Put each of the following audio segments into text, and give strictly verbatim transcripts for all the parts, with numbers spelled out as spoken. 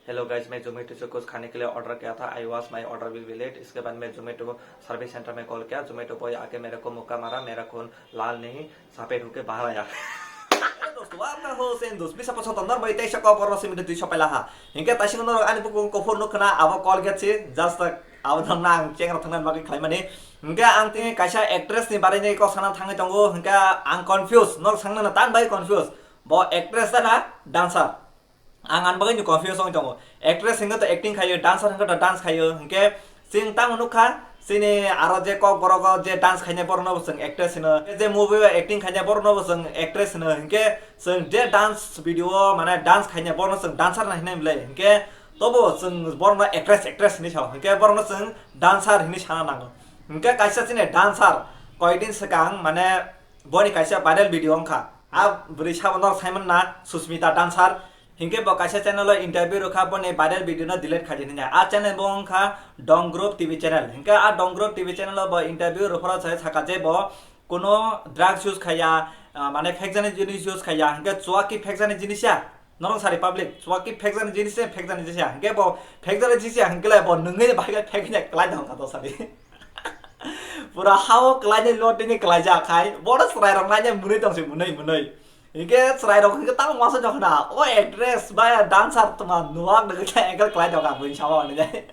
Hello guys, मैं जोमेटो से कुछ खाने के लिए ऑर्डर किया था। I was my order will be late. इसके बाद मैं जोमेटो सर्विस सेंटर में कॉल किया। जोमेटो बॉय आके मेरे को मुक्का मारा, मेरा खून लाल नहीं, सफेद होके बाहर आया। Hello दोस्तों, आपका होस्ट एंड दोस्त, bisa paso tondor bai taisa kok borok simi twi sopai laha. Hingke taising norok ani bukung kuphur nuk khna abo Colgate se, just abo thang nang chengra thangna bagwi khlaimani. Hingke ang tini kaisa actress ni barai ni kok sana thangwi tongo, hingke ang confuse, norok sangna tan bai confuse. Bo actress da na dancer? Ang ani bagwi ni confuse wng tongo. Actress hingke to acting khayo, dancer hingke to dance khayo. Hingke chwng tamo nukha, chini aro je kok borok o je dance khainai borok no bo chwng actress hino. Je movie o acting khainai borok no bo chwng actress hino. Hingke chwng je dance video o mane dance khainai borok no chwng dancer na hinai bwle. Hingke tobo chwng borok no actress, actress hinwi sao. Hingke borok no chwng dancer hinwi sana nango. Hingke kaisa chini dancer koidin swkang mane boni kaisa viral video wngkha. A bwrwi sabo norok saiman na Susmita dancer. Hingke bo kaisa channel o interview rwkha, boni viral video no delete khaidi hinwi. A channel bo wngkha Dong Group T V channel. Hingke a Dong Group T V channel o bo interview rwpharo sai sakha je bo kuno drugs use khaiya, ah, mane phekjani jinis use khaiya, hingke chuwaki phekjani jinis ya. Norok sari public, chuwaki phekjani jinis ya, phekjani jinis ya. Hingke bo phekjani jinis ya, hingke le bo nungui ni bahai phekjani klai dong kha to sari. Pura hao kwlainai lotini kwlaijak khai, bono chwrairok naina mwnwi tongsi mwnwi mwnwi. Hinkhe chwrairok hinkhe tamo masa jokna, o actress ba dancer tongma nuwak nugwi khe angle kwlai doga bwini sama hwnwi.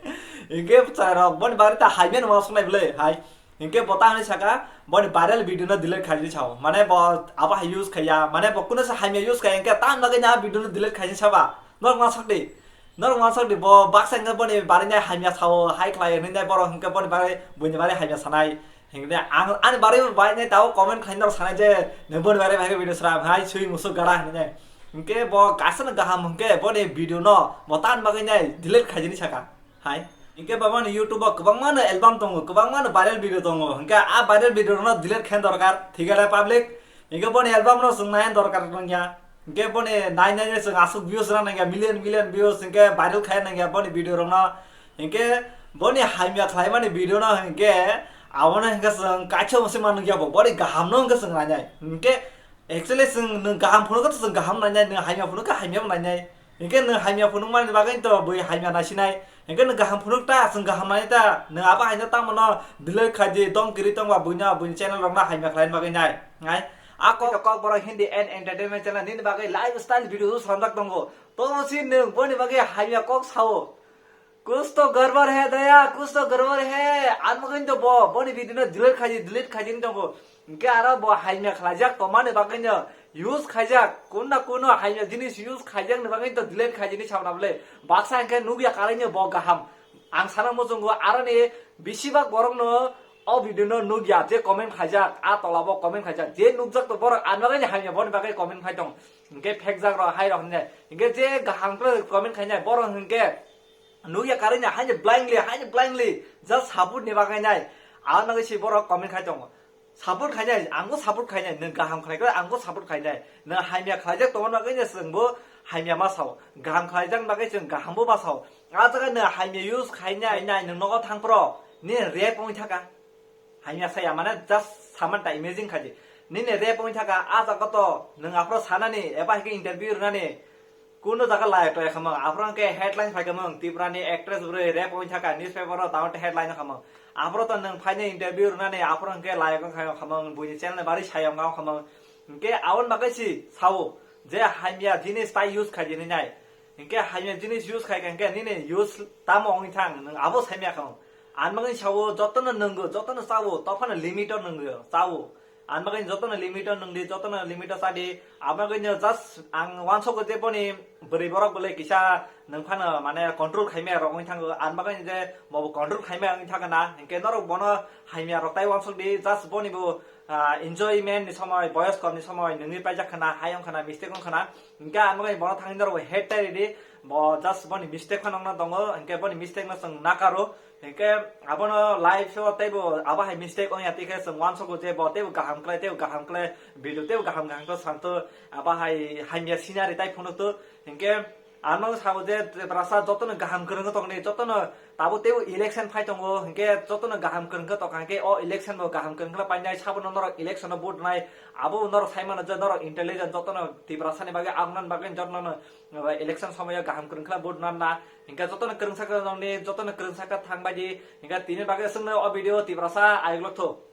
Hinkhe chwrairok boni bagwi ta haimya numa swnai bwle hai. Hinkhe bo ta hwnwi saka boni viral video no delete khaidi sao. Mane bo abo hai use khaiya, mane bo kuno se haimya use khaiya hinkhe tamni bagwi na video no delete khaidi saba. Norok ma sakdi. Norok ma sakdi bo baksa hinkhe boni bagwi nai hamya sao, hai khlai hinwi nai borok hinkhe boni bagwi buini bagwi hamya sanai. Hinkhe ang ani bagwi bo bai nai tao comment khlai norok sanai je nwng boni bagwi bai video sram hai sui musuk gara hinwi nai. Hinkhe bo kaisa no gaham hinkhe boni video no bo tan bagwi nai delete khaijini saka. Hai. Hinkhe bo boni YouTube o kwbangma no album tongo, kwbangma no viral video tongo. Hinkhe a viral video no delete khaina dorkar. Thik ase public? Hinkhe boni album no chwng nai dorkar nangya. Hinkhe boni nai nai chwng aswk views rw nangya, million million views hinkhe viral khai nangya boni video rok no. Hinkhe boni hamya khlaimani video no hinkhe abono hinkhe chwng kaisa mose man nangya bo, boni kaham no hinkhe chwng nai nai. Hinkhe actually chwng nwng kaham phunukha to chwng kaham nai nai, nwng hamya phunukha hamya bo nai nai. Hinkhe nwng hamya phunukmani bagwi to bui hamya naisinai. Hinkhe nwng kaham phunuk ta, chwng kaham nai ta, nwng abo haino tamo no delete khai di, dong kiri tongba buino, buini channel rok no hamya khlaina bagwi nai. Nai, a kok, kok borok Hindi and entertainment channel nini bagwi lifestyle video swnamjak tongo. Tobo si nwng boni bagwi hamya kok sao. कुछ तो गड़बड़ है दया, कुछ तो गड़बड़ है। Ang bagwi to bo, boni video no delete khai di, delete khai di tongo. Hinkhe aro bo hamya khlaijak tongmani bagwi no use khaijak, kunna kuno hamya jinis use khaijak ni bagwi to delete khaijini sabna bwle. Baksa hinkhe nukya karwi no bo kaham. Ang sana muchungo aroni besibak borok no o video no nukya je comment khaijak, a tola bo comment khaijak. Je nukjak to borok ang bagwi hamya boni bagwi comment khai tong. Hinkhe phekjak rok hai rok hinjai. Hinkhe je kaham khe comment khainai borok hinkhe nukya karwi no haino blindly, haino blindly just support ni bagwi nai. Ang bagwi si borok comment khai tongo. Support khainai, angbo support khainai, nwng kaham khlai khe angbo support khainai. Nwng hamya khlaijak tongma bagwi no chwngbo hamya ma sao, kaham khlaijak bagwi chwng kahambo ma sao. A jaga nwng hamya use khainai, nai nwng nogo thang phro, nini rape wngwi thaka. Hamya saya mane just saman ta imagine khaidi. Nini rape wngwi thaka, a jaga to nwng aphro sanani, eba hai khe interview rwnani, Kuno jaga lai to ekhamang, aphro hwnkhe headline phai khamang, Tripura ni actress bwrwi rape wngwi thaka, newspaper o tamo headline khamang. Aphro to nwng phaini interview rwnani, aphro hwnkhe lai wng khamang, buini channel ni bagwi sai wng khamang. Hwnkhe aboni bagwi si sao, je hamya jinis tai use khai di nai. Hwnkhe hamya jinis use khai kha hwnkhe nini use tamo wngwi thang, nwng abo saimya khamang. Ang bagwi sao, jotono nwngo, jotono chao, tophano limit o nwngo, chao. Ang bagwi jotono limit o nwng di, jotono limit o cha di. Ang bagwi no just ang uansugo je boni bwrwi borok bwle kisa nwng phano mane control khaimaya rok wngwi thango. Ang bagwi je bobo control khaimaya wngwi thangna, hinkhe norok bono hamya rok tai uansuk di, just boni bo, ah, enjoyment ni somoi, boyos kom ni somoi nwngwi paijak khana, hai wng khana, mistake wng khana. Hinkhe ang bagwi bono thangwi norok hate tai ridi, bo just boni mistake phano wngna tongo, hinkhe boni mistake no chwng nakaro. Hinkhe abono life o teibo abo hai mistake wngya, tikhe chwng uansugo je bo teibo kaham khlai, teibo kaham khlai, video teibo kaham kaham khe santo, abo hai hamya scenery tai phunukto. Hinkhe Ano sabo je Tiprasa jotono kaham kwrwngwi tongni, jotono tabo teibo election phai tongo, hinkhe jotono kaham kwrwngkhe tongkha, hinkhe o election bo kaham kwrwngkhe painai, sabono norok election o vote nai, abo norok sai mano je norok intelligent, jotono Tiprasani bagwi, Agnani bagwi jotono election somoyo kaham kwrwngkhe vote nanna, hinkhe jotono kwrwngsa kwrwngni, jotono kwrwngsa khe thang baidi, hinkhe tini bagwi aswkno o video Tiprasa ayuk lokthok.